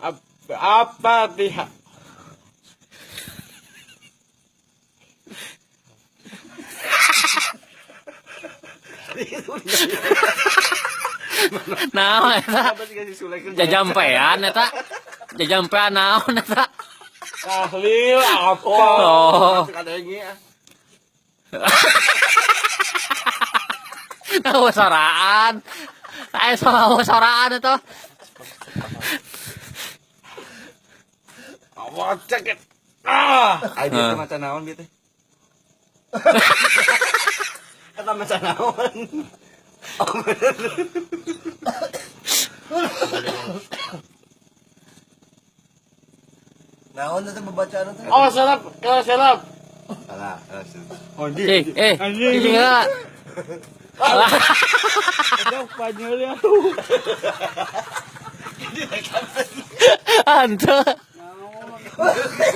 Apa pihak? Naon eta? Apa sih kasih Sule kerja? Jajampean eta. Jajampean naon eta? Tahlil apa? Oh. Ada yang ah. Nah, soraan. Ayo soraan eta. Awak ceket. Ah. Ai dia teh maca naon bieu teh? Eta maca naon? Oh, bener. Naon teh bacaan teh? Oh, salam, kalau salam. Salah, salah. Eh, eh, cicing heula. Ada Spanyolnya. Ante.